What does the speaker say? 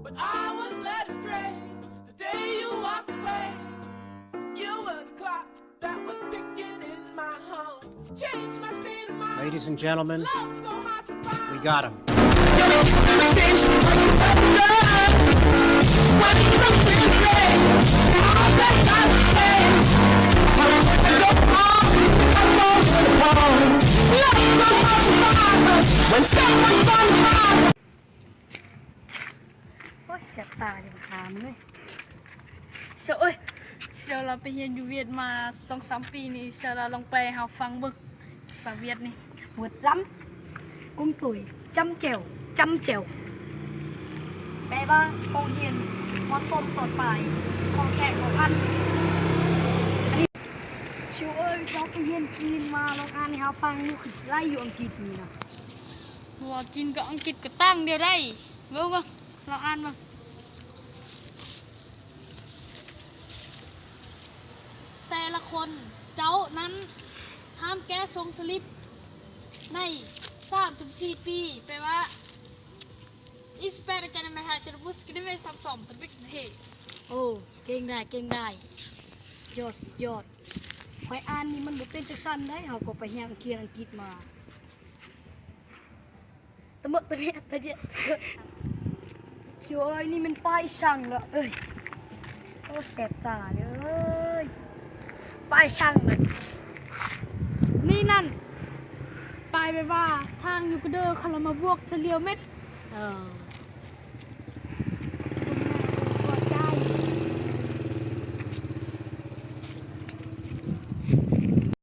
But I was led astray the day you walked away. You were the clock that was ticking in my heart. Changed my state of mind. Ladies and gentlemen, Love so hard to find. We got him. When someone's on fire. ໂອ້ຍ ແສບຕາຢູ່ຫາມເລີຍ. ເຊາເອີຍ ເຊາລາວໄປຮຽນຢູ່ຫວຽດມາສອງສາມປີນີ້ ເຊາລາວລອງແປໃຫ້ເຮົາຟັງເບິ່ງ ພາສາຫວຽດນີ້. ຫວຽດລຳ ກຸງຕຸຍ ຈຳແຈ່ວ ຈຳແຈ່ວ ແປວ່າ ໂຮງຮຽນ ມໍຕົ້ນ ມໍປາຍ ຂໍແຂກ ຂໍພັນ. ເຊາເອີຍ ເຈົ້າໄປຮຽນຈີນມາ ລອງອ່ານໃຫ້ເຮົາຟັງດູ ຄືຊິໄດ້ຢູ່ອັງກິດນີ້ນະ. ບໍ່ວ່າຈີນກັບອັງກິດກໍຕ່າງດຽວໃດ. ເບິ່ງ ເບິ່ງ ລອງອ່ານເບິ່ງ. ແຕ່ລະຄົນເຈົ້ານັ້ນ ຫ້າມແກ້ຊົງສະລິບໃນສາມເຖິງສີ່ປີ ແປວ່າ Is better than my heart to the bush, give me some song, the big head. ໂອ້ ເກັ່ງໄດ້ ເກັ່ງໄດ້ ຍອດ ສຸດຍອດ. ຂ້ອຍອ່ານນີ້ມັນບໍ່ເປັນຈັ່ງຊັ້ນໃດ ເຮົາກໍໄປຮຽນອັງກິດ ອັງກິດມາ. ຕະເໝີຕະແງະຕະເຈະ ຊິໂອ້ຍ ນີ້ແມ່ນປ້າຍຊ່າງລະເອີຍ. ໂອ້ ແສບຕາເດີ ປ້າຍຊ່າງນະ. ນີ້ນັ້ນ ປ້າຍແບບວ່າ ທາງຢູ່ກະເດີ ເຂົາລະມາບວກສະຫຼຽວເມັດ. ເອີ